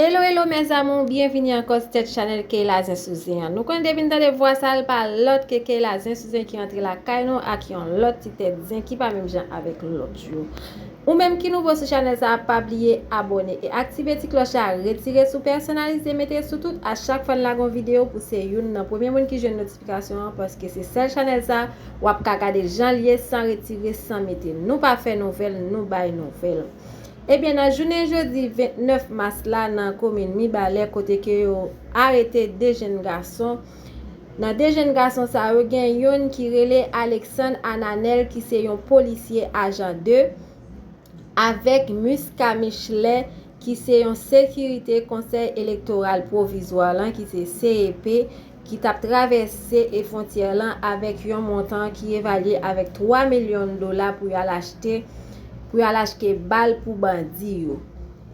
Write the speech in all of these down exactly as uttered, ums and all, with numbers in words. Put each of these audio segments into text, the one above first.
Hello, hello, mes amours, byenvini ankò sou tèt chanèl Keyla Zen sou Zen an. Nou konnen depi n tande vwa sa, l pa lòt ke Keyla Zen sou Zen ki antre lakay nou ak yon lòt ti tèt zen ki pa menm jan avèk lòt yo. Ou menm ki nouvo sou chanèl sa a, pa bliye abòne e aktive ti klòch la, retire sou pèsonalize, mete sou tout, a chak fwa n lage yon videyo pou se youn nan premye moun ki jwenn notifikasyon an, paske se sèl chanèl sa w ap ka gade jan l ye, san retire, san mete. Nou pa fè nouvèl, nou bay nouvèl. Ebyen, nan jounen jodi vennèf mas la, nan komin Mibalè, kote ke yo arete de jenn gason. Nan de jenn gason sa yo, gen youn ki rele Alexandre Ananel, ki se yon polisye ajan de, avèk Musca Michelet, ki se yon sekirite Konsèy Elektoral Pwovizwa lan, ki se C E P, ki t ap travèse e fwontyè lan avèk yon montan ki evalye avèk twa milyon dola pou y al achte, pou y al achte bal pou bandi yo.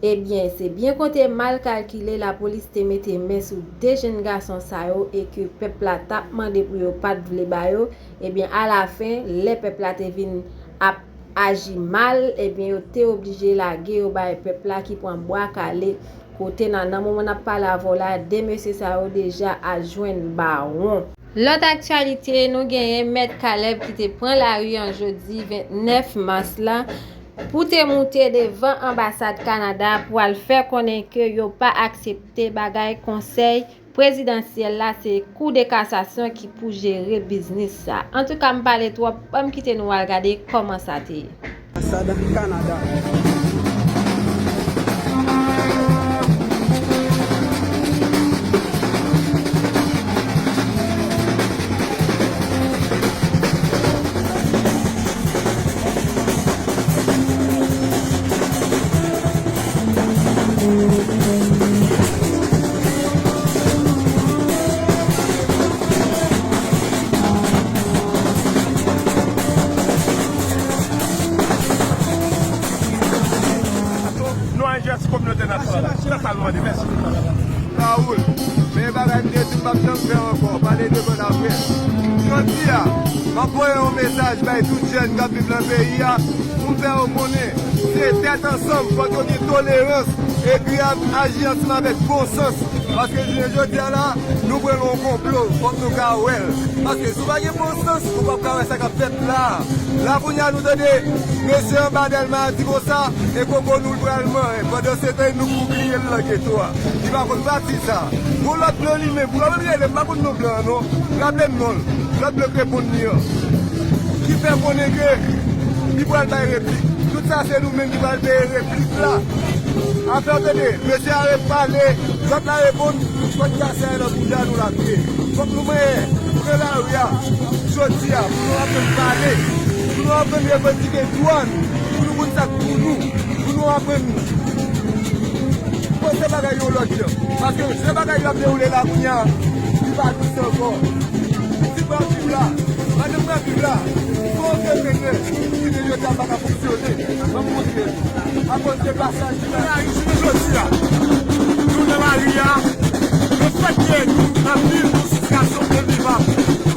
Ebyen, se byen kote mal kalkile lapolis te mete men sou de jenn gason sa yo e ke pèp la t ap mande pou yo pa t vle ba yo. Ebyen, alafen, lè pèp la te vin ap aji mal, ebyen, yo te oblije lage yo bay pèp la ki pran bwa kale, kote nan, nan moman n ap pale avè w la, de mesye sa yo deja al jwenn bawon. Lòt aktyalite, nou genyen Mèt Caleb ki te pran lari an jodi vennèf mas la pou te moute devan anbasad Kanada pou al fè konnen ke yo pa aksepte bagay konsèy prezidansyèl la, se kou de kasasyon ki pou jere biznis sa. Antouka, m pale twòp, ban m kite nou al gade kòman sa te ye. Anbasad Kanada. Nou an jès kominote nasyonal. Se sa l mande. Mèsi. Raoul, men bagay m te di m p ap janm fè ankò, pale de bòn apre. Jodi a, m ap voye yon mesaj bay tout jèn k ap viv nan peyi a, pou m fè yo konnen, se tèt ansanm, fòk yo gen tolerans, epi ap aji ansanm avèk bon sans. Paske jounen jodi a la, nou pran l yon konplo, fòk nou ka wè l. Paske si w pa gen bon sans, ou p ap ka wè sa k ap fèt la a. La kounye a nou tande, mesye anba Dèlma a di konsa, e koko nou l pral manyen. Pandan se tan, nou pou bliye l nan geto a. Li pa konn pati sa. Gon lòt blan li menm, pou lòt blan li rele, m pa konn non blan an non. Raple m non l. Lòt blan k reponn li an. Ki fè konnen ke li pral bay replik. Tout sa se nou menm ki pral peye replik la. Afè w tande, mesye a repale, lòt la reponn, fòk kase a nan bouda nou l ap ye. Fòk nou manyen pran lari a jodi a, pou nou aprann pale, pou nou aprann revandike dwa nou, pou nou konn sa k pou nou, pou nou aprann panse bagay yon lòt jan. Paske jan bagay yo ap dewoule la kounye a, li pa dous ankò. Ti pral viv la, madanm pral viv la, fò w te fenyen, ki te jodi a pa ka fonksyone. Ban m montre nou. Akoz de pasaj ki la. Jounen jodi a, nou nan lari a, lefètke nou n ap viv yon sitiyasyon envivab,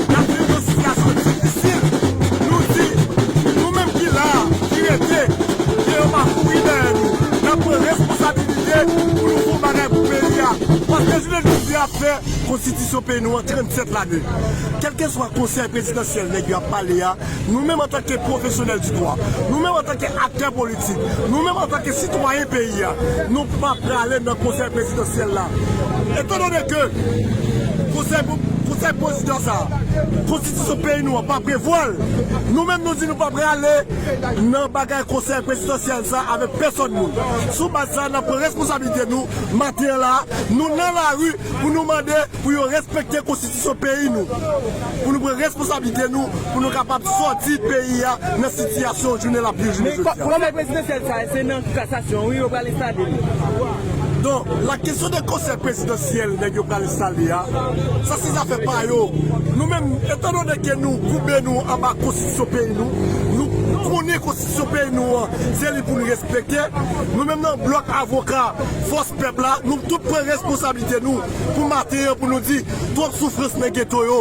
n ap viv yon sitiyasyon difisil, nou di, nou menm ki la a, ki rete, ke yo pa kouri dèyè nou, n ap pran responsabilite pou nou fè yon bagay pou peyi a. Paske jounen jodi a fè konstitisyon peyi nou an trannsèt lane. Kèlkeswa konsèy prezidansyèl nèg yo ap pale a, nou menm antanke pwofesyonèl di dwa, nou menm antanke aktè politik, nou menm antanke sitwayen peyi a, nou pa prale nan konsèy prezidansyèl la. Etandone ke konsèy, konsèy prezidan sa, konstitisyon peyi nou an pa prevwa l, nou menm nou di nou pa prale nan bagay konsèy prezidansyèl sa avèk pèsòn moun. Sou baz sa, n ap pran responsablite nou maten an la, nou nan lari pou nou mande pou yo respekte konstitisyon peyi nou, pou nou pran responsablite nou, pou nou kapab sòti peyi a nan sitiyasyon jounen l ap viv jounen jodi a. Men konsèy prezidansyèl sa, se nan kasasyon, wi, yo pral enstale li. Donk, la kesyon de konsèy prezidansyèl nèg yo pral enstale a, sa se zafè pa yo. Nou menm, etandone ke nou koube nou anba konstitisyon peyi nou, nou Konnen konstitisyon peyi nou an, se li pou n respekte. Nou menm nan blòk avoka Fòs Pèp la, nou tout pran responsablite nou pou maten an, pou nou di, twòp soufrans nan geto yo,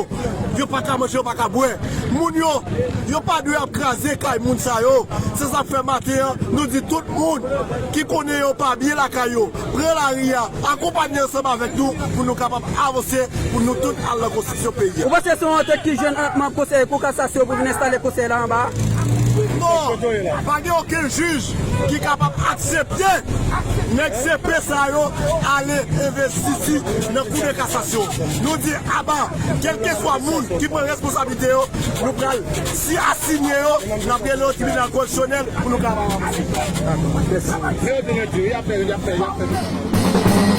yo pa ka manje, yo pa ka bwè. Moun yo, yo pa dwe ap kraze kay moun sa yo. Se sa k fè maten an, nou di tout moun ki konnen yo pa byen lakay yo, pran lari a, akonpanye ansanm avèk nou pou nou kapab avanse, pou nou tout al nan konstriksyon peyi a. Ou panse se yon antant ki jwenn ant manm konsèy kou kasasyon pou vin enstale konsèy la anba a? Non, pa gen okenn jij ki kapab aksepte nèg C P sa yo ale envestiti nan kou de kasasyon. Nou di aba, kèlkeswa moun ki pran responsablite yo, nou pral si asinye yo, n ap rele yo tribinal konstitisyonèl pou nou kapab avanse. Mèsi.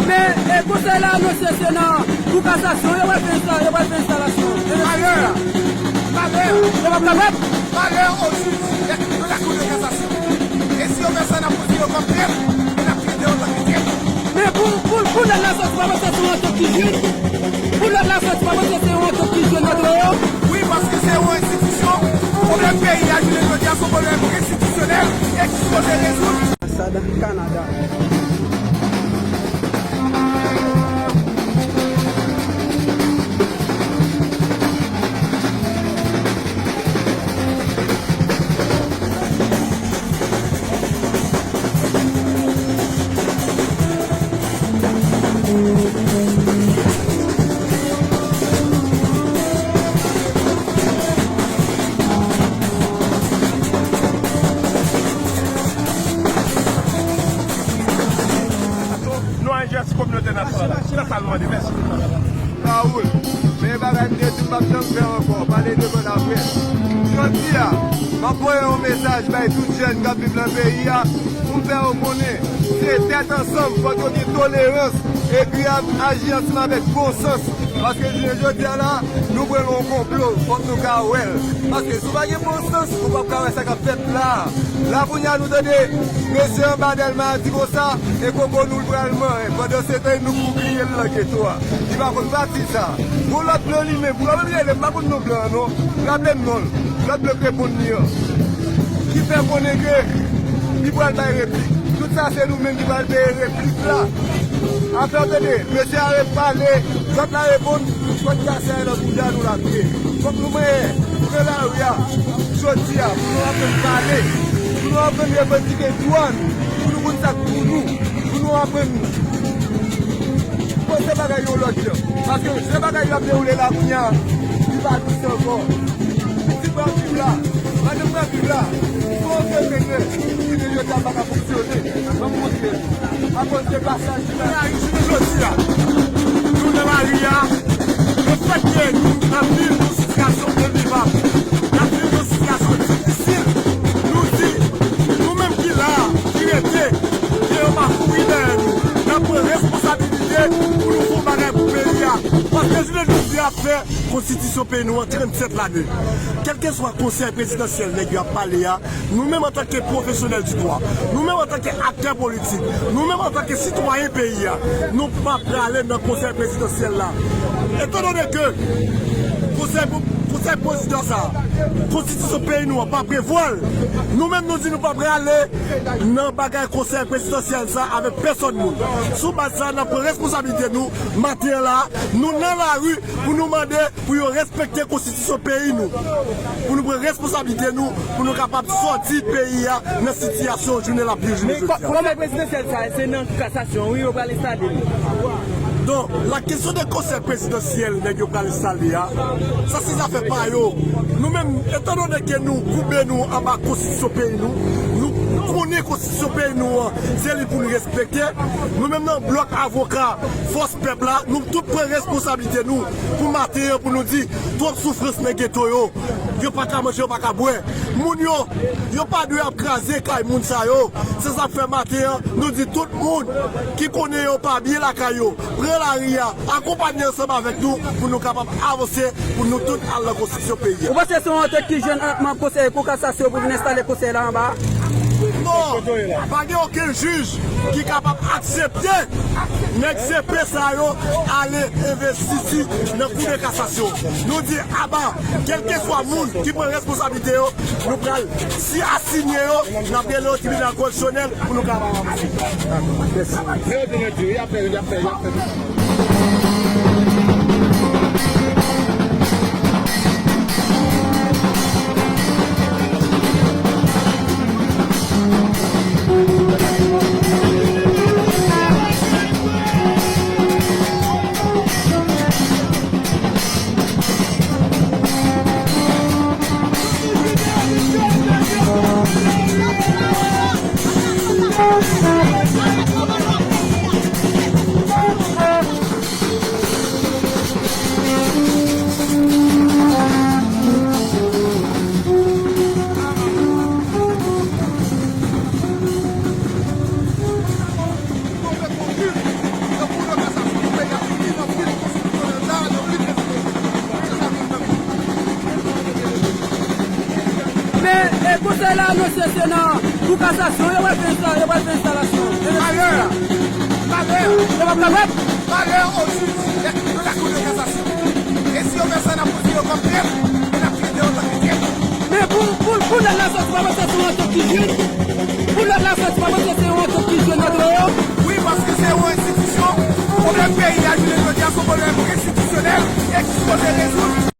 Men, e, konsèy la anonse se nan kou kasasyon yo pral fè ensta-, yo pral fè enstalasyon. Malè! Malè! Yo p ap kapab. Malè o jou de la kou de kasasyon. E si yo fè sa, n ap konsidere yo kòm trèt, e n ap trete yo antanke trèt. Men pou, pou, pou lòd la sòti, pa panse se yon antant ki jwenn. Pou lòd la sòti, pa panse se yon antant ki jwenn ant yo. Wi, paske se yon enstitisyon. Pwoblèm peyi a, jounen jodi a, se yon pwoblèm enstitisyonèl e ki sipoze rezoud. Anbasad Kanada. Nou an jès kominote nasyonal la. Se sa l mande. Mèsi. Raoul, men bagay m te di m p ap janm fè ankò, pale devan laprès. Jodi a, m ap voye yon mesaj bay tout jèn k ap viv nan peyi a, pou m fè yo konnen, se tèt ansanm, fòk yo gen tolerans, epi ap aji ansanm avèk bon sans. Paske jounen jodi a la, nou pran l yon konplo, fòk nou ka wè l. Paske si w pa gen bon sans, ou p ap ka wè sa k ap fèt la a. La kounye a nou tande mesye anba Dèlma a di konsa, e koko nou l pral manyen. Pandansetan, e nou k boubliye l nan geto a. Li pa konn pati sa. Gon lòt blan li menm, pou lòt blan rele, m pa konn non blan an non. Raple m non l. Lòt blan k reponn li an. Ki fè konnen ke li pral bay replik. Tout sa se nou menm ki pral peye replik la. Afè w tande, mesye a repale, lòt la reponn, kòd kase a nan bouda nou l ap ye. Fòk nou manyen, pran lari a, jodi a, pou nou aprann pale, pou nou aprann revandike dwa nou, pou nou konn sa k pou nou, pou nou aprann poze bagay yon lòt jan. Paske jan bagay yo ap dewoule la kounye a, li pa dous ankò. Pitit m ap viv la, madanm m ap viv la, fò w te vle, ki te jodi a pa ka fonksyone. Ban m montre. Akoz de pasaj ki la. Jounen jodi a, nou nan lari a, le fèt ke nou ap viv yon sitiyasyon envivab, n ap viv yon sitiyasyon difisil, nou di, nou menm ki la, ki rete, ke yo pa kouri dèyè nou, n ap pran responsabilite pou nou fè yon bagay pou peyi a. Paske jounen jodi a fè konstitisyon peyi nou an trannsèt lane. Kèlkeswa konsèy prezidansyèl nèg yo ap pale a, nou menm antanke pwofesyonèl di dwa, nou menm antanke aktè politik, nou menm antanke sitwayen peyi a, nou pa prale nan konsèy prezidansyèl la. Etandone ke konsèy, konsèy prezidan sa, konstitisyon peyi nou an pa prevwa l, nou menm nou di nou pa prale nan bagay konsèy prezidansyèl sa avèk pèsòn moun. Sou baz sa, n ap pran responsablite nou maten an la, nou nan lari pou nou mande pou yo respekte konstitisyon peyi nou, pou nou pran responsablite nou, pou nou kapab sòti peyi a nan sitiyasyon jounen l ap viv jounen jodi a. Men kò-, konsèy prezidansyèl sa, se nan kasasyon, wi, yo pral enstale l. Donk, la kesyon de konsèy prezidansyèl nèg yo pral enstale a, sa se zafè pa yo. Nou menm, etandone ke nou koube nou anba konstitisyon peyi nou, nou konnen konstitisyon peyi nou an, se li pou nou respekte. Nou menm nan blòk avoka, fòs pèp la, nou tout pran responsablite nou pou maten an, pou nou di, twòp soufrans nan geto yo. Yo pa ka manje, yo pa ka bwè. Moun yo, yo pa dwe ap kraze kay moun sa yo. Se sa k fè maten an, nou di tout moun ki konnen yo pa byen lakay yo, pran lari a, akonpanye ansanm avèk nou pou nou kapab avanse, pou nou tout al nan konstriksyon peyi a. Ou panse se yon antant ki jwenn ant manm konsèy kou kasasyon pou vin enstale konsèy la anba a? Non, pa gen okenn jij ki kapab aksepte nèg C P sa yo ale envestiti nan kou de kasasyon. Nou di aba, kèlkeswa moun ki pran responsablite yo, nou pral si asinye yo, n ap rele yo tribinal koreksyonèl pou nou kapab avanse. Mèsi. Men, e, konsèy la anonse se nan kou kasasyon yo pral fè ensta-, yo pral fè enstalasyon. Malè! Malè! Yo p ap ka fèt? Malè o jij nan lakou de kasasyon. E si yo fè sa, n ap konsidere yo kòm trèt, e n ap trete yo antanke trèt. Men pou, pou, pou lòd la sòti, pa panse se yon antant ki jwenn? Pou lòd la sòti, pa panse se yon antant ki jwenn ant yo? Wi, paske se yon enstitisyon. Pwoblèm peyi a, jounen jodi a, se yon pwoblèm enstitisyonèl e ki sipoze rezoud.